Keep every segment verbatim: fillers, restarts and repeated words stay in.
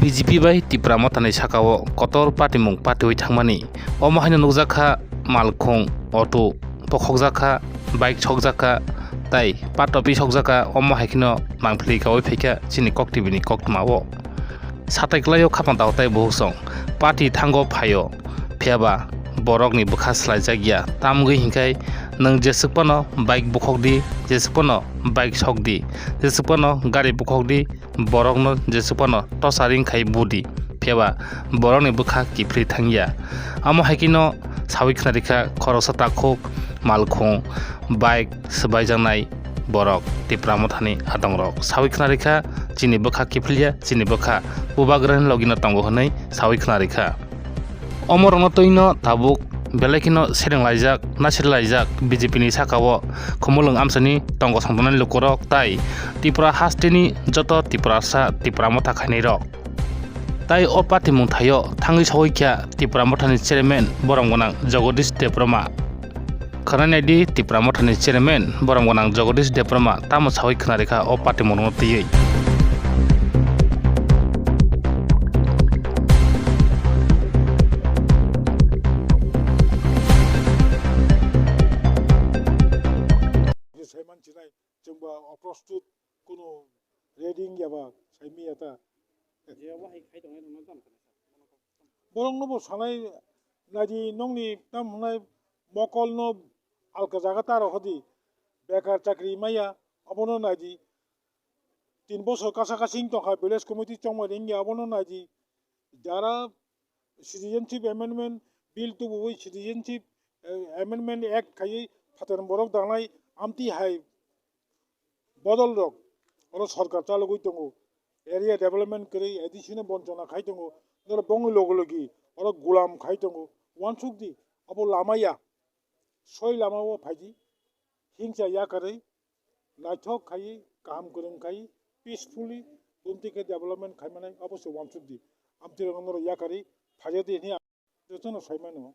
B J P bai Tipra Mothani sakao kotor patimung patiwi thangmani. Omo haino nukjakha malkhung, auto, pokhokjakha, bike sokjakha, tai patopi sokjakha, omo hai kheno mangpili kawi phaikha chini kok T V ni koktwmao. Satai kwlaio khapang daotai buhuksong, party thango phaio, phiyaba borokni bwkha swlaijakya. Tamgwi hinkhai nwng jeswk phano bike bukhokdi, jeswk phano bike sokdi, jeswk phano gari bukhokdi, borokno jeswk phano tosa ring khai budi, phiyaba borokni bwkha kiphilwi thangya. Amo hai kheno sawi khwnarikha khoroksa takhuk, malkhung, bike swbaijaknai borok, Tipra Mothani adongrok. Sawi khwnarikha chini bwkha kiphilya, chini bwkha bubagrani logino tongo hwnwi sawi khwnarikha. Omorokno twino tabuk belai kheno sereng laijak, nasir laijak B J P ni sakao khumulwng amchani tongo songtongnai lukurok tai Tripura hasteni joto Tiprasa Tipra Motha khainairok. Tai o patimung thaio thangwi sogwi kha Tipra Mothani chairman borom gwnang Jagadish Debbarma. Khwnai naidi Tipra Mothani chairman borom gwnang Jagadish Debbarma tamo sawi khwnarikha o patimungno twiwi. Saiman chinai chwngba oprostut kuno reading yaba saimi yata. Borokno bo sanai naidi nongni tam hwnai mokol no alka jaga ta rw hwdi, bekar chakri maya, abono naidi. Tin bosor kasa kasing tongkha village committee chongmani wngya, abono naidi. Jara citizenship amendment bill tubuwi citizenship, eh, amendment act khaiwi phatar borok dangnai amtwi hai bodol rok oro sorkar chalogwi tongo. Area development kwrwi A D C no bonchona khai tongo. Norok bongni logi logi oro gulam khai tongo. Wansuk di, abo lama ya. Soi lama o phaidi. Hingsa yakarwi naithok khaiwi, kaham kwrwng khaiwi, peacefully bumtwi khe development khaimanai abo se wansuk di. Amtwi rok norok yakarwi phaidi hwnwi jotono saimano.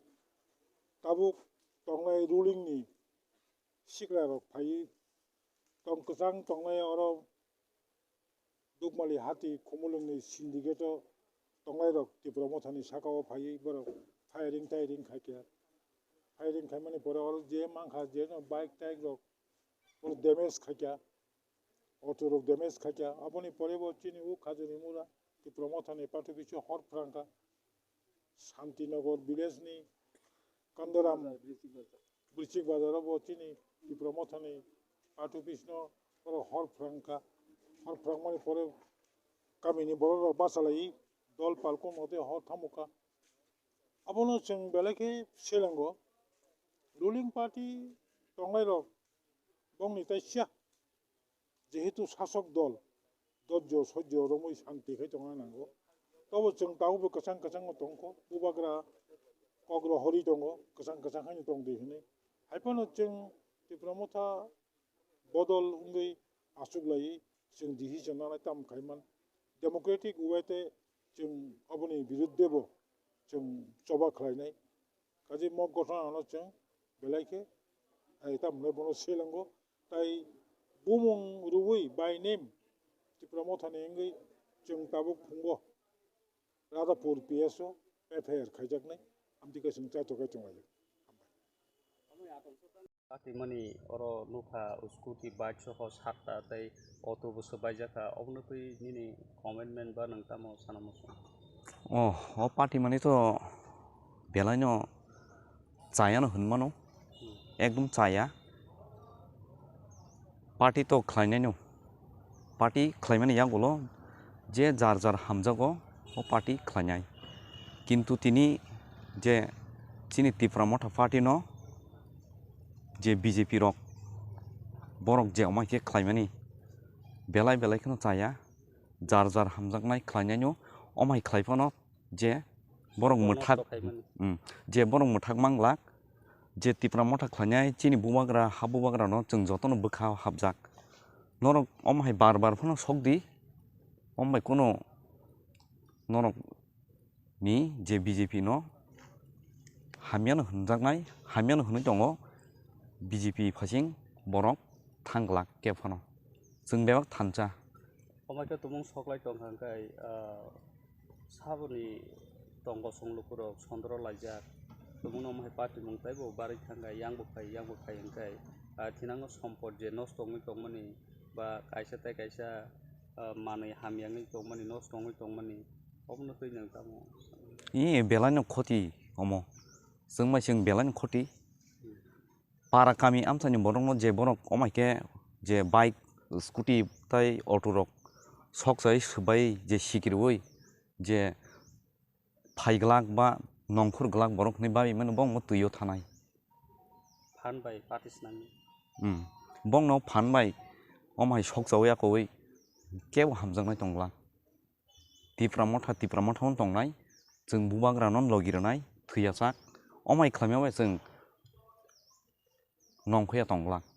Tabuk tongnai ruling ni sikla rok phaiwi tong kwchang tongnai oro Dukmali hati Khumulwngni syndicate o tongnai rok Tipra Mothani sakao phaiwi borok firing tairing khaikha. Firing khaimani pore oro je mankha je no bike taik rok oro damage khaikha. Auto rok damage khaikha. Aboni pore bo chini o Khajuri Mura Tipra Mothani party bisingo hor phrangkha. Santinagar village ni Kandaram Brichik Bazar o bo chini Tipra Mothani party office no oro hor phrangkha. Hor phrangmani pore kamini borok rok bachalai dol palkung motwi hor thamukha. Abono chwng belai khe selengo ruling party tongnai rok bongni tai siya. Jehetu sasok dol dojjo sojjo romwi santi khai tongna nango. Tobo chwng tabukbo kwchang kwchango tongkho, bubagra kok rohorwi tongo, kwchang kwchang haino tongdi hwnwi. Haiphano chwng Tipra Motha bodol wngwi achuklaiwi chwng decision nanai tamo khaiman. Democratic way te chwng aboni biruddhe bo chwng choba khlainai. Kaje mok gothono ano chwng belai khe, ai, tamo hwnwi bono selengo. Tai bumung rwui by name Tipra Mothani wngwi chwng tabuk phungo Radhapur P S o F I R khaijaknai, amtwi khe chwng chaithok khe chwnglaijak. Hambai. Atimani oro nukha scooty, bike soho satta tei auto bo swbaijak kha. Obwno twi nini commitment ba nwng tamo sana muchung? Oh, o party mani to belaino chayano hwnmano, ekdom chaya. Party to khlainaino, party khlaimani yagulo je jar jar hamjago, o party khlainai. Kintu tini je chini Tipra Motha party no je B J P rok, borok je omo hai khe khlaimani, belai belai kheno chaya, jar jar hamjaknai khlainaino, omo hai khlai phano je borok mwthak, mm, je borok mwthak manglak, je Tipra Motha khlainai chini bubagra, ha bubagrano chwng jotono bwkha hapjak. Norok omo hai bar bar phano sok di, omo bai kuno norok ni je B J P no hamyano hwnjaknai, hamyano hwnwi tongo B J P phasing borok thanglak khe phano. Chwng bebak thansa. Omo khe tumung soklai tongkha hwnkhe, ah, Saboni tongo song lukurok sondro laijak. Tongmung no hai party mung taibo barwi thangkha, yang bo phai, yang bo phai hwnkhe, ah, thinango sompot je nosto wngwi tongmani ba kaisa tei kaisa, ah, manwi hamya wngwi tongmani, nosto wngwi tongmani, obono twi nang tamo? I belai no khoti omo. Chwng bai chwng belai no khoti. Para kami amchaini borokno je borok omaike je bike, scooty tai auto rok sok chai swbai je sikirwi je phai glak ba nongkhor glak borok hinwi babi mano bongno twio thanai. Phan bai party swnamwi. Hmm. Bongno phan bai omhai sok chawi akowi kebo hamjaknai tong glak. Tipra motha, Tipra motha-o tongnai, chwng bubagrano logi rwnai, thwiya chak, omai khlaima bai chwng nongkhoya tong glak.